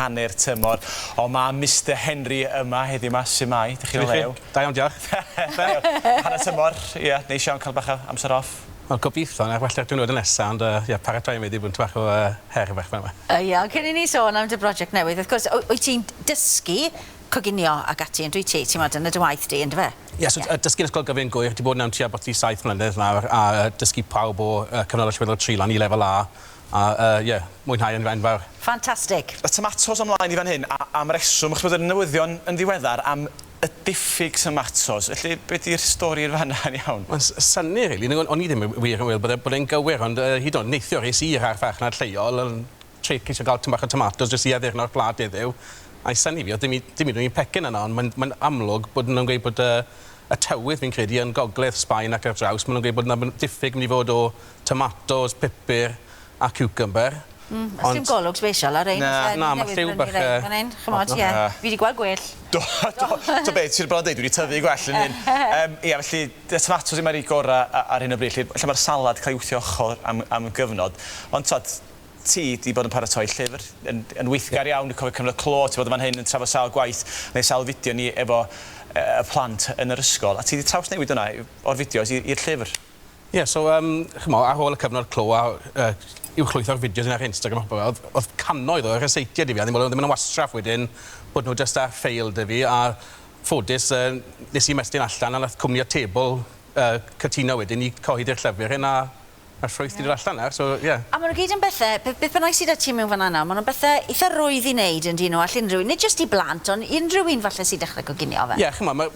Hanner tymor. Ond mae Mister Henry yma heddiw 'ma. Su'mai? Dych chi'n o lew? Da iawn, diolch. Da iawn. Hanner tymor, ia, neis iawn cael bach o amser off. Wel, gobeithio, na, falle diwrnod y nesa, ond yy ia, paratoi am heddiw bod yn tipyn bach o yy her bach fel 'ma. Yy ia, ond cyn i ni sôn am dy brosiect newydd, wrth gwrs, wyt ti'n dysgu coginio ac ati, yn dwyt ti? Ti'mod, yn y dy waith di, yndyfe? Ie, so yy dysgu yn Ysgol Gyfun Gŵyr, 'di bod 'na am tua boti saith mlynedd nawr, a yy dysgu pawb o yy cyfnod allweddol tri lan i lefel A. A yy ie, mwynhau yn enfawr. Ffantastig. Y tomatos ymlaen i fan hyn, a am reswm, achos bod y newyddion yn ddiweddar am y diffyg tomatos, felly be di'r stori yn fan'na yn iawn? Mae'n synnu rili, o'n i ddim wir yn meddwl bod e bod e'n gywir, ond yy hyd yn oed neithiwr es i i'r archfarchnad lleol yn trio ceisio gael tipyn bach o tomatos jyst i addurno'r plât heddiw, a i synnu fi, oedd dim dim hyd yn oed un pecyn yna, ond mae'n mae'n amlwg bod nhw'n gweud bod y y tywydd fi'n credu yn gogledd Sbaen ac ar draws, maen nhw'n gweud bod 'na diffyg mynd i fod o Tomatos, pupur a ciwcymbyr. Mm, os dim golwg sbesial ar rein. Na, na, ma' lliw bach yy... Fan 'yn, ch'mod, ie. Fi 'di gweld gwell. Do, do. T'o' be', ti 'di bod yn deud dwi 'di tyfu gwell yn hyn. Yym, ia, felly, y tomatos ddim ar 'u gora' ar hyn o bryd, 'lly ella ma'r salad cael ei wthio ochor am am gyfnod. Ond t'od, ti 'di bod yn paratoi llyfr yn yn weithgar iawn, dwi'n cofio cyfnod clo, ti bod yn fan hyn yn trafod sawl gwaith, neu sawl fideo ni efo y plant yn yr ysgol, a ti 'di trawsnewid hwnna o'r fideos i i'r llyfr. Ie, so yym ch'mo' ar ôl y cyfnod clo a yy uwchlwytho'r fideos yna ar Instagram a popeth o'dd o'dd cannoedd o ryseitiau 'da fi a o'n i'n meddwl o'dd e'n mynd yn wastraff wedyn bod nhw jyst ar ffeil 'da fi a ffodus yy nes i ymestyn allan a nath cwmni Atebol yy cytuno wedyn i cyhoeddi'r llyfr hyn a ma'r ffrwyth 'di dod allan nawr so ie. A ma' nhw gyd yn bethe, be beth bynnag sy 'da ti mewn fan'na nawr, ma' nhw'n bethe itha rwydd i neud yndyn nhw, all unrhyw un, nid jyst i blant ond i unrhyw un falle sy'n dechre coginio fe. Ie, ch'mo' ma'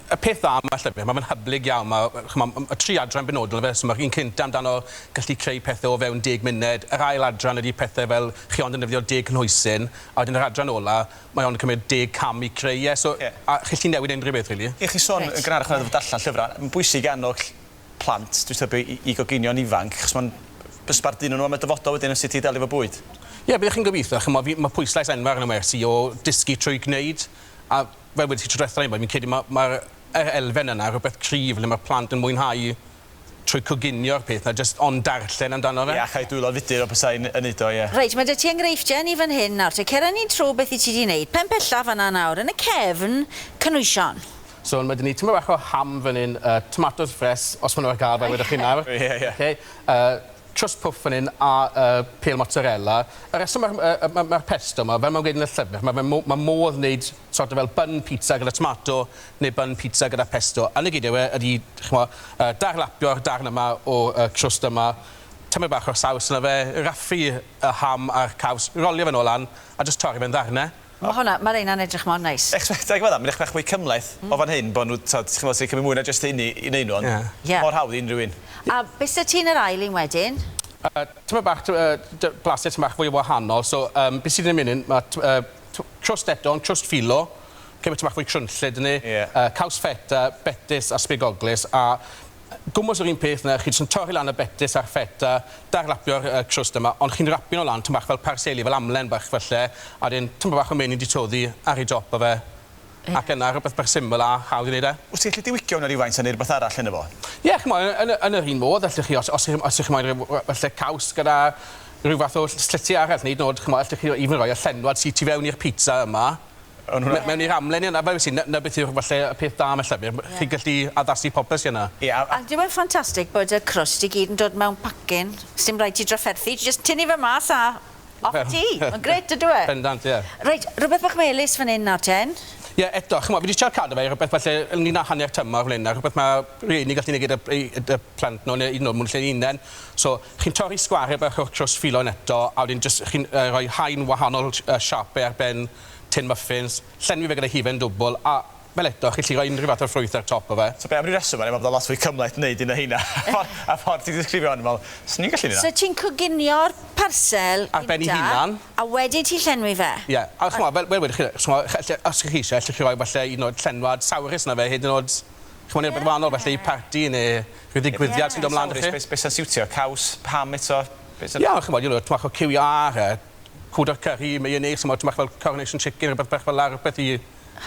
Y peth dda am y llyfr, mae fe'n hyblyg iawn, mae ch'mo' y tri adran benodol ife, so ma'r un cynta amdano gallu creu pethe o fewn deg munud, yr ail adran ydi pethe fel chi ond yn defnyddio deg cynhwysyn, a wedyn yr adran ola, mae ond yn cymryd deg cam i creu e, so a chi gallu newid unrhyw beth rili. Ie, chi'n sôn yn gynharach am ddarllen llyfrau, mae'n bwysig annog plant, dwi'n tybio, i i goginio'n ifanc, achos mae'n sbarduno nhw am y dyfodol wedyn yn sut i delio efo bwyd. Ie, byddech chi'n gobeithio, ch'mo' fi, ma' pwyslais enfawr yn y wersi o dysgu trwy gwneud, a fel wedes i tro dwetha, fi'n credu ma' ma'r yr elfen yna, rhywbeth cryf le ma'r plant yn mwynhau trwy coginio'r peth 'na jyst ond darllen amdano fe. Ie, a chau dwylo'n fudur o petai yn yn neud o, ie. Reit, mae 'da ti enghreifftiau ni fan hyn nawr te. Cer â ni trwy beth wyt ti 'di wneud. Pen pella fan'na nawr, yn y cefn, cynhwysion. So ma' 'da ni tymed bach o ham fan hyn, yy tomatos ffres, os ma' nhw ar gael fel wedoch chi nawr. Ie, ie. Ok, yy Trwst puff fan hyn a yy pêl mozzarella. Y reswm ma'r yy ma' ma'r pesto 'ma, fel ma'n gweud yn y llyfr, ma' fe mo- ma' modd wneud sort of fel bun pizza gyda tomato neu bun pizza gyda pesto. A 'na gyd yw e, ydi ch'mo' yy darlapio'r darn yma o yy crwst yma, tymed bach o'r saws yno fe, raffu y ham a'r caws, rolio fe nôl lan a jyst torri fe'n ddarne. Ma' hwnna, ma' reina'n edrych mor neis. Echs teg fela, mae'n edrych bach mwy cymhleth o fan hyn, bod nhw, t'od, chi'n gwbod, sy'n cymryd mwy na jyst hyn i i neud nhw, ond Ie. mor hawdd i unrhyw un. A be sy 'da ti yn yr ail un wedyn? Yy, tymed bach, ty- yy, dy- blasu tymed bach fwy wahanol, so yym, be sydd yn mynd hyn, ma' t- yy, t- crwst eto, ond crwst filo, okay, ma' tymed bach fwy crwnllyd ynddi. Ie. Yy, caws feta, betys a sbigoglys, a Gwmws yr un peth 'na, chi jyst yn torri lan y betys a'r ffeta, darlapio'r yy crwst yma, ond chi'n rapio nhw lan tipyn bach fel parseli, fel amlen bach falle, a wedyn tymed bach o menyn 'di toddi ar ei dop o fe, ac yna rhywbeth bach syml a hawdd i wneud e. Wyt ti'n gallu diwygio hwnna rywfaint a neud rhywbeth arall yno fo? Ie, ch'mo' yn yn yn yr un modd allwch chi os os os 'ych chi moyn ryw falle caws gyda rhyw fath o slytie arall neu hyd yn o'd ch'mo' allwch chi even roi y llenwad sy tu fewn i'r pizza yma O'n hwnna... Mewn i'r amlen ie 'na fel wedes i 'na 'na beth yw'r falle y peth da am y llyfr ma' chi'n gallu addasu popeth sy yna. Ie a... A dyw e'n ffantastig bod y crwst i gyd yn dod mewn pacyn, sdim raid ti drafferthu, ti jyst tynnu fe mas a off ti! Ma'n grêt yndyw e? Bendant ie. Reit, rwbeth bach melys fan 'yn nawr ten. Ie eto ch'mo' fi 'di trial cadw fe i rwbeth falle ynglyn â hanner tymor fel 'yn a rhwbeth ma' rhieni gallu neud gyda eu y plant nhw neu 'yd yn o'd mewn lle unen. So chi'n torri sgware bach o'r crwst ffilon eto a wedyn jyst chi'n yy rhoi haen wahanol yy siape ar ben tin muffins, llenwi fe gyda hufen dwbl a fel eto chi'n gallu rhoi unrhyw fath o ffrwyth ar top o fe. So be am ryw reswm o'n i'n meddwl bod o'n lot fwy cymhleth neud un o heina a ffordd ti'n disgrifio hwn fel swn i'n gallu neud 'na. So ti'n coginio'r parsel Ar ben 'i gynta hunan. a wedyn ti'n llenwi fe? Ie a ch'mo' fel fel wedech chi ch'mo' elle os 'ych chi isie ellwch chi roi falle un o'r llenwad sawrus 'na fe hyd yn o'd ch'mo' neu rwbeth wahanol felly i parti ne' rhyw ddigwyddiad sy'n dod mlan 'da chi. Be' be' sy'n siwtio? Caws, ham eto? Be' sy'n... Ie ond ch'mod you know tipyn bach o cyw iâr a cwd o'r curry, mayonnaise ch'mod tipyn bach fel coronation chicken rwbeth bach fel 'a rwbeth i...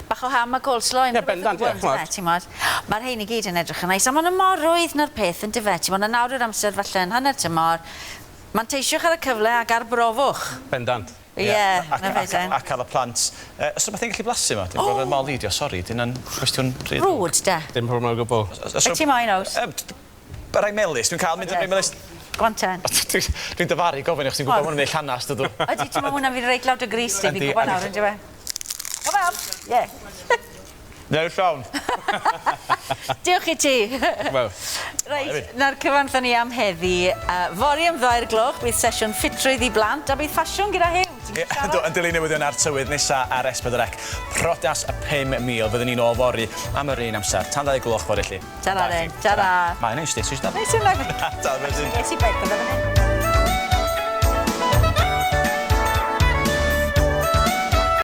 Bach o ham a coleslaw Ie bendant ie ch'mod. T'mod ma'r rhein i gyd yn edrych yn neis a ma' nhw mor rwydd 'na'r peth yndyfe t'mod a nawr yw'r amser falle yn hanner tymor manteisiwch ar y cyfle ac arbrofwch. Bendant. Ie, Ac, na fe ac, de. ac cael y plant. Os rhywbeth i'n gallu blasu yma? Dwi'n gwybod Molly, dio, sori, dyn nhw'n cwestiwn rhy... Rwd, de. Dim problem o gwbl. Wyt ti moyn oes? Rai melys, dwi'n cael mynd yn rai melys. Go on ten. Dwi'n dyfaru gofyn i chdi'n gwybod ma' hwn yn neud llanast ydw. Ydy, ti'n meddwl hwnna fi'n reit lawr dy grys di, fi'n Yndi, gwybod a nawr, yndyw e? Come on, ie. Newid llawn. Diolch i ti. Wel. Reit, na'r cyfan wrthon ni am heddi. Fory am ddau'r gloch, bydd sesiwn ffitrwydd i blant a bydd ffasiwn gyda Huw. Ti'n Ie, siarad? yndw, yn dilyn newyddion ar tywydd nesa ar S4C. Priodas y 5,000, fyddwn ni'n ôl fory am yr un amser. Tan ddau gloch fory, lly. Tara then, tara. Mae'n neis, di, ti'n Neis i'n lawr. Ta, wedyn. Nes i beic, bydda fan hyn.